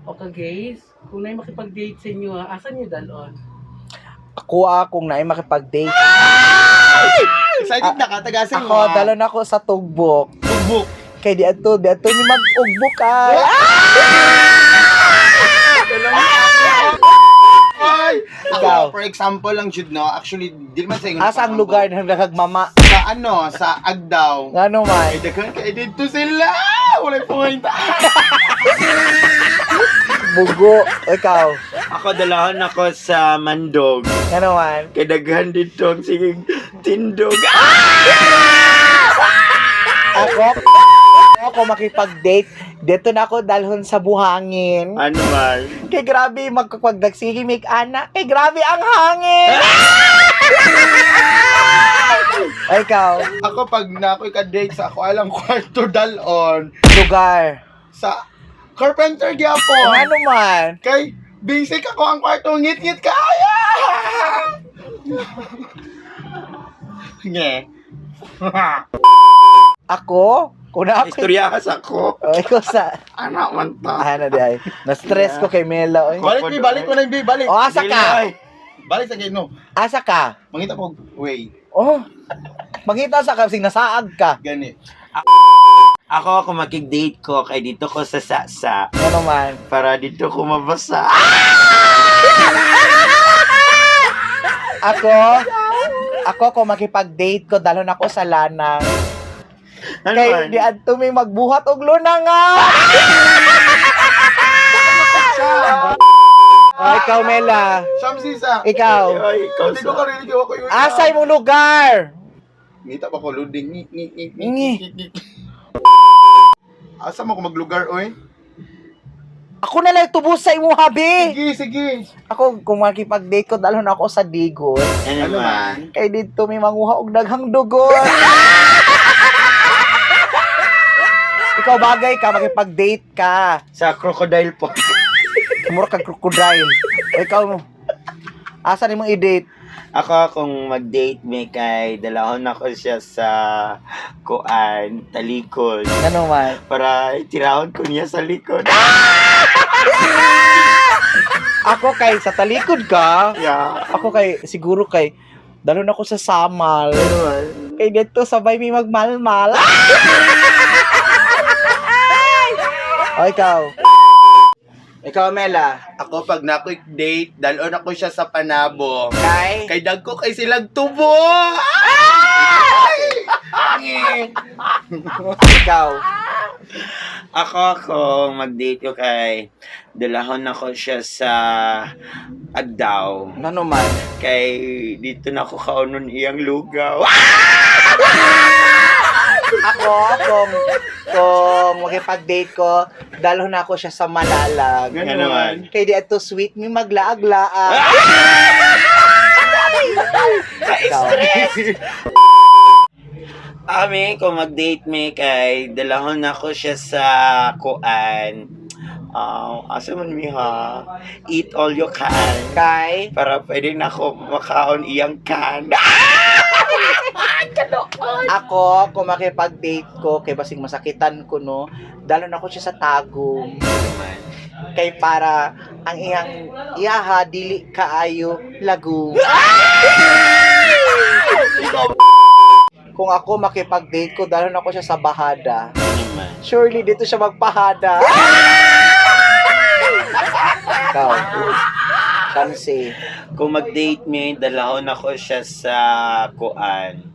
Okay guys, kung naay makipag-date sa inyo, ha, asan niyo dalon? Ako kung naay makipag-date. Excited na ka, tagasin mo. Ako, dalo na ako sa tugbok. Tugbok. Kay di ato ni mag-ugbok ay. Ay! Ikaw. Ako, for example lang, Jude, no? Actually, di man sa ingon. Asa ang lugar na nagmama? Sa ano, sa Agdao. Ngano man? Ay, daghan kay dito sila! Walay point. Bugo. Ikaw. Ako, dalahon ako sa Mandog. Ngano man? Kay daghan dito ang sige tindog. Ako, ako makipag-date, dito na ako dalhon sa buhangin. Ano man? Kay grabe, magkapagdagsige make ana. Kay grabe ang hangin. Ay, ikaw, Ako, pag na ako'y ka-date sa ako, alam kwarto dalon lugar. sa carpenter gyapon. Ano man? Kay, basic ako ang kwarto, ngit-ngit kaya! Nge. Ako? Kung na ako. Istorya sa ako. Oh, ikaw sa... Anak man ta. Ano di ay? Na-stress ko kay Mela. Oy. Balik, bi, balik ko na yung bi, balik. Oh, asa ka? Balik sa no. Asa ka? Mangita ko, way. Oh. Mangita sa ka, sing nasaag ka. Gani. Ako, kung makig-date ko, kay dito ko sa sasa. Ano man? Para dito ko mabasa. Ako, ako kung makipag-date ko, dalhon ako sa lanang. Ano Kay man? di adto may magbuhat og lunang ah. Oh, ikaw Mela. Shamsi sa. Ikaw. Ay, ikaw Hindi ko sa. karinig yung ako yung. Asay mo lugar? Ngita pa ko loading. Ngi, ngi, ngi, ngi, Ngi. ngi, ngi. Asa mo ko maglugar, oy? Ako na lang tubos sa imo habi. Sige, sige. Ako kung makipag-date ko dalhon ako sa Digos. Ano Ano man? man? Kay didto may manguha og daghang dugon. Ikaw bagay ka makipag-date ka. Sa crocodile po. Mura kag crocodile. O, ikaw mo. Asa nimo i-date? Ako, kung mag-date me kay, dalahon ako siya sa kuan, talikod. Ano man? Para tirahon ko niya sa likod. Ako kay sa talikod ka. Yeah. Ako kay siguro kay dalon ako sa Samal. Kay dito sabay may magmalmal. O ikaw. Ikaw, Mela. Ako, pag na quick date, dalon ako siya sa Panabo. Kay? Kay dagko kay silang tubo! Ay! Ngi. Ikaw. Ako, kung mag-date ko kay, dalahon ako siya sa Agdao. Ano man? Kay dito na ako kaunon iyang lugaw. Ako, kung makipag-date ko, dalhon ako siya sa Malalag. Ano man? Kay di ato sweet mi maglaag-laag. Ikaw. Ami, kung mag-date me kay, dalahon ako siya sa kuan. Asa man mi ha? Eat all you can. Kay? Para pwede na ako makaon iyang can. Ako, kung makipag-date ko, kay basing masakitan ko, no, dalon ako siya sa Tagum. Kay para ang iyang iyaha dili kaayo lagum. Kung ako makipag-date ko, dalon ako siya sa Bahada. Ano man? Surely dito siya magpahada. Ikaw. Shamsi. Kung mag-date me, dalahon ako siya sa kuan.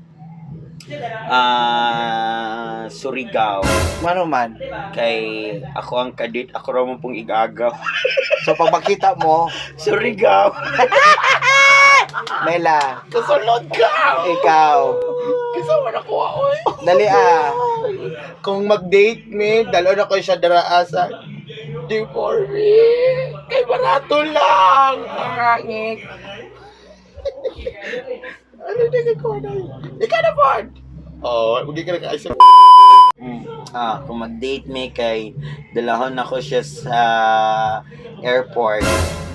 Ah, Surigao. Mano man. Kay ako ang kadit, ako raw mo pong igagaw. So pag makita mo, Surigao. Mela, Kasunod ka! ikaw. Kisa man ako, oy. Dali ah. Kung mag-date me, dalon ako siya daraa sa D4B. Kay barato lang. Angit. Ano na kay Cornel? Ikaw na, Ford! Oh, hindi ka na kaisip. Ah, kung mag-date me kay dalahon ako siya sa airport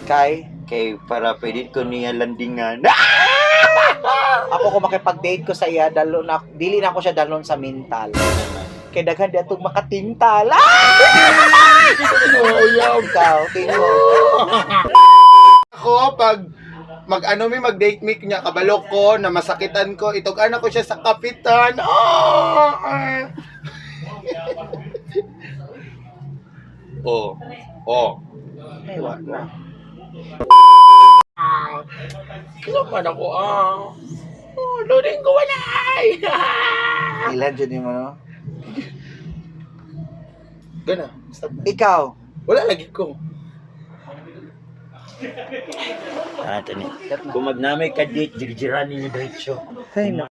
Kay? kay para pwede ko niya landingan. Ako kung makipag-date ko sa iya, dalon na, dili na ako siya dalon sa mental. Kay daghan di atong makatintal. Ah! Ano, uyab. Ikaw, tingog. Ako, pag mag ano mi, mag-date mi niya, kabalo ko na masakitan ko, itog-an ako siya sa kapitan. Ah! Ah. Oh. Oh. Ay, wa na. Ah. Kaya man ako ah. Oh, loading ko wala. Ay. Ilan dyan mo, no? Gana, stop na. Ikaw. Wala lagi ko. Ah, tani. Kung magnamay ka date, jirjiran ninyo diretso. Ay, no.